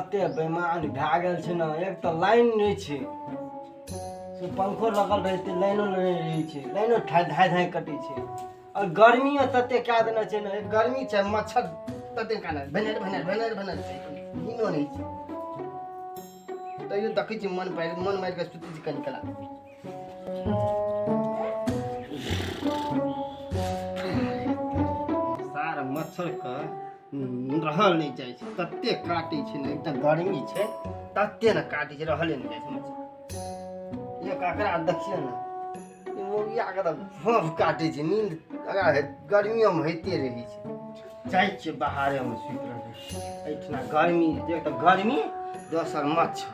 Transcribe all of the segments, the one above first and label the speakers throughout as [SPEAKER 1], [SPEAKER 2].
[SPEAKER 1] तते बेईमान भए गेल छै ने, एक तऽ लाइन नहि छै, से पंखो लगल रहै छै, लाइनो नहि रहै छै, लाइनो धाँइ धाँइ कटै छै। आओर गर्मियो तते कए देने छै ने, गर्मी छै मच्छर तते काने भेनर भेनर भेनर भेनर छै, नीनो नहि छै। तैयो देखै छी मन पारि मन मारि कऽ सुतै छी कनि कला। सारा मच्छरके रहल नहि जाइ छै, तते काटै छै ने, एकदम गर्मी छै तते ने काटै छै, रहले नहि जाइ छै मच्छर। एक एकरा देखियौ ने, ई मौगियाके तऽ भोंफ काटै छै, नींद एकरा गर्मियोमे होइते रहै छै। जाइ छियै बाहरेमे सुति रहै छियै, एहिठिना गर्मी, एक तऽ गर्मी दोसर मच्छर।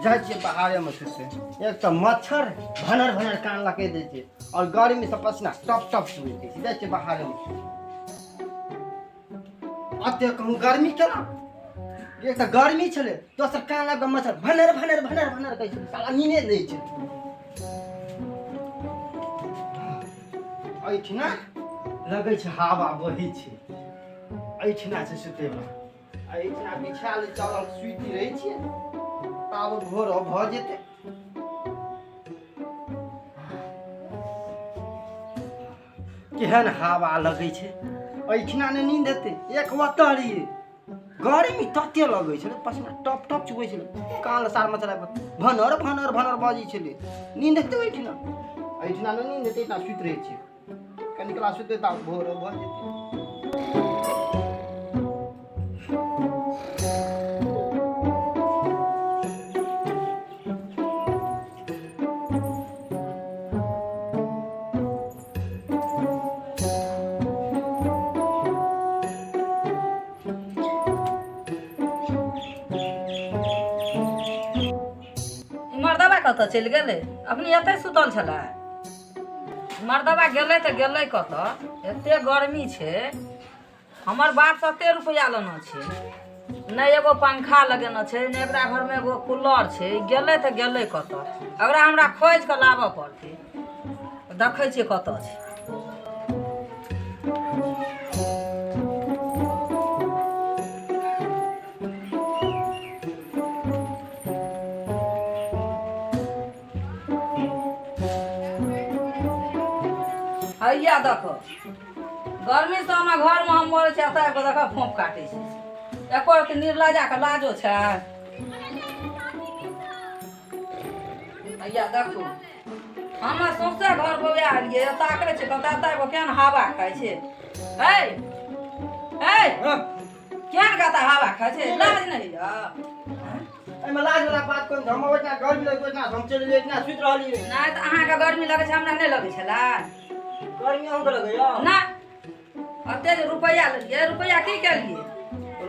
[SPEAKER 1] जाइ छियै बाहरेमे सुतै, एक तऽ मच्छर भनर भनर कान लके दै छै आओर गर्मीसँ पसीना टप टप चुबै दै छै। जाइ छियै बाहरेमे सुतै, अते कहूँ गर्मी केना, एक तऽ गर्मी छलै दोसर कान लग मच्छर भनर भनर भनर भनर कहै छै, साला नीने दै छै। एहिठिना लगै छै हवा बहै छै, एहिठिना छै सुतैवला, एहिठिना बिछा लै चावल सुति रहै छियै, आब भोर भऽ जेतै। केहन हवा लगै छै, एहिठिना नहि नींद हेतै। एक ओतऽ रहियै, गर्मी तते लगै छलै, पसीना टप टप चुबै छलै, कान सार मच्छर भनर भनर भनर बजै छलै। नींद हेतै ओहिठिना? एहिठिना नहि नींद हेतै, एहिठिना सुति रहै छियै, कनि कला सुतबै तऽ भोर भऽ जेतै।
[SPEAKER 2] मर्दबा कतऽ चलि गेलै? अपने एतै सुतल छलै। मर्दबा गेलै तऽ गेलै कतऽ? एते गर्मी छै, हमर बाप से एते रुपैआ लेना छै, नहि एगो पंखा लगेना छै, नहि एकरा घरमे एगो कूलर छै। गेलै तऽ गेलै कतऽ? एकरा हमरा खोजि कऽ लाबऽ पड़तै। देखै छियै कतऽ छै। हैया देखो, गर्मी से हमरा घरमे हम मरै छी, एतऽ आबि कऽ देखऽ फोंफ काटै छै। एको रत्ती निर्लजाके लाजो छै? हैया देखू, हम सौंसे घर बौआ एलियै, ताकै छै कतऽ, एतऽ आबि कऽ केहन हवा खाइ छै। है है केहन कतऽ हवा खाइ छै, लाज नहि होइया?
[SPEAKER 1] एहिमे लाज वाला बात कोन? हम ओहिठिना गर्मी लगै ओहिठिना हम चलि गेलियै, एहिठिना सुति रहलियै।
[SPEAKER 2] नहि तऽ अहाँके गर्मी लगै छै, हमरा नहि लगै छलै?
[SPEAKER 1] गर्मी अहूँके लगैया?
[SPEAKER 2] नहि, एते जे रुपैआ लेलियै, रुपैआ की केलियै?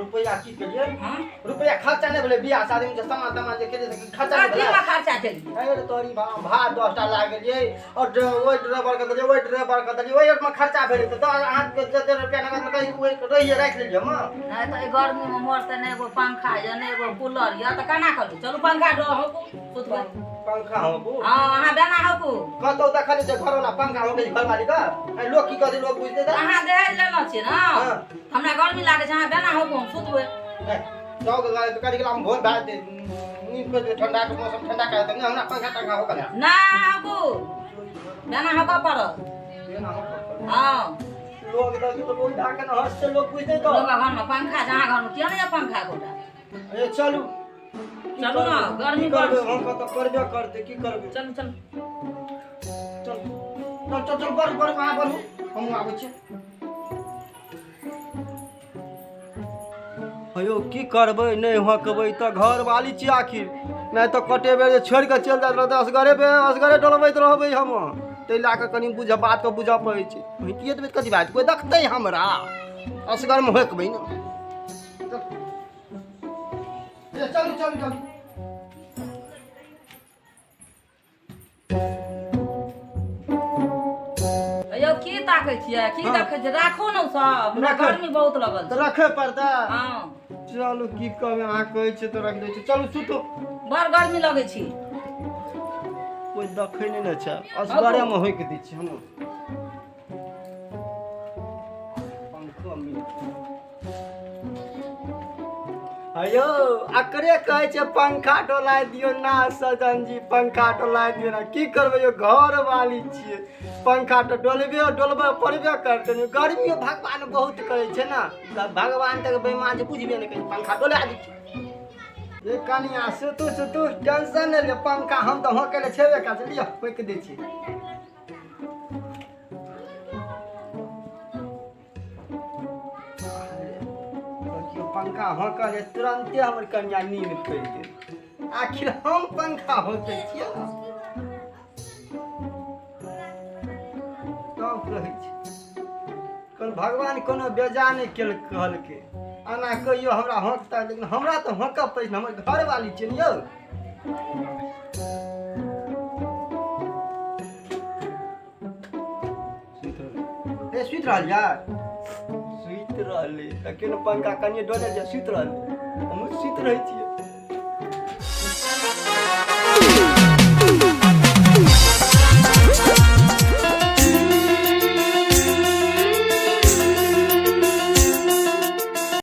[SPEAKER 1] रुपैआ की केलियै?
[SPEAKER 2] हँ,
[SPEAKER 1] रुपैआ खर्चा नहि भेलै बियाह शादीमे जे सामान तामान जे केलियै से खर्चा नहि भेलै?
[SPEAKER 2] कथीमे खर्चा केलियै?
[SPEAKER 1] अरे तोरी भात 10टा लाग गेलियै आओर ओहि ड्राइवरके देलियै, ओहि ड्राइवरके देलियै, ओहि खर्चा भेलै। तऽ अहाँके जते रुपैआ नगद ओहि रहियै राखि लेलियै हम।
[SPEAKER 2] नहि तऽ एहि गर्मीमे मरतै, नहि एगो पंखा यऽ, नहि एगो कूलर यऽ, तऽ केना करू? चलू पंखा हौकू सुतबै।
[SPEAKER 1] पंखा हौकू?
[SPEAKER 2] हँ, अहाँ बेना हौकू।
[SPEAKER 1] कतौ देखलियै जे घरवला पंखा हौकै घरवालीके? लोक की कहतै, लोक बुझतै तऽ?
[SPEAKER 2] अहाँ दहेज लेने छियै ने, हमरा गर्मी लागै छै, अहाँ बेना हौकू, हम सुतबै।
[SPEAKER 1] कनि काल भोर भए जेतै, नींद पर ठंडा के मौसम ठंडा के हेतै, हमरा पंखा तंखा हौकल है
[SPEAKER 2] ना? हौकू, बेना हौकऽ पड़त। हँ,
[SPEAKER 1] लोग देखै तऽ लोग ढाके ने हँसतै, लोक बुझतै तऽ?
[SPEAKER 2] लोक घरमे पंखा छै, अहाँ घरमे किया नहि यऽ पंखा गोटा?
[SPEAKER 1] ए चलू
[SPEAKER 2] चलू ने, गर्मी
[SPEAKER 1] की करबै, हम कतऽ करबे करतै, की करबै?
[SPEAKER 2] चलू चलू
[SPEAKER 1] चल चल चल चल, बढ़ू बढ़ू, अहाँ बढ़ू, हमहूँ आबै छी। हयौ की करबै, नहि हँकबै तऽ घरवाली छी आखिर, नहि तऽ कटे बेर जे छोड़ि कऽ चलि जाइत रहतै, असगरे असगरे डोलबैत रहबै हम। ताहि लए कऽ कनि बुझ बातके बुझऽ पड़ै छै। होइतियै तऽ कथी बात, कोइ देखतै हमरा? असगरमे होकबै ने। चलू चलू चलू।
[SPEAKER 2] यौ की ताकै छियै, की देखै छियै? राखू ने सब, हमरा गर्मी बहुत लगल
[SPEAKER 1] छै, रखे पड़तै।
[SPEAKER 2] हँ
[SPEAKER 1] चलू की कहबै, अहाँ कहै छियै तऽ रख दै छी। चलू सुतू,
[SPEAKER 2] बड़ गर्मी लगै छी।
[SPEAKER 1] कोइ देखै नहि ने छै, असगरेमे होकि दै छी हम। पंखो मिल अयो अकरे कहै छै पंखा डोलाय दियौ ना सजन जी, पंखा डोलाय दियौ ना। की करबै यौ, घर वाली छियै, पंखा तऽ डोलबे डोलबे पड़बे करतै ने। गर्मियो भगवान बहुत करै छै ने, तऽ भगवान तऽ बेईमान छै, बुझबे नहि करै छै, पंखा डोला दै छै। ये कनिया सुतू सुतू, टेंशन नहि लिअ, पंखा हम तऽ होके ले छेबे कर, लिअ होकि दै छी। देखियौ पंखा हौंकल, तुरन्ते हमर कनिया नींद पड़ि गेल। आखिर हम पंखा हौंकै छियै ने, तब कहै छै कोन भगवान कोनो बेजा नहि केल कहलकै। एना कहियो हमरा हौंकता, लेकिन हमरा तऽ हौंकऽ पड़ै छै, हमर घरवाली छियै ने यौ। ए सुति रहल यार, सुति रहलै। तऽ केना पंखा कनिए डोले जे सुति रहलै, हमहूँ सुति रहै छियै।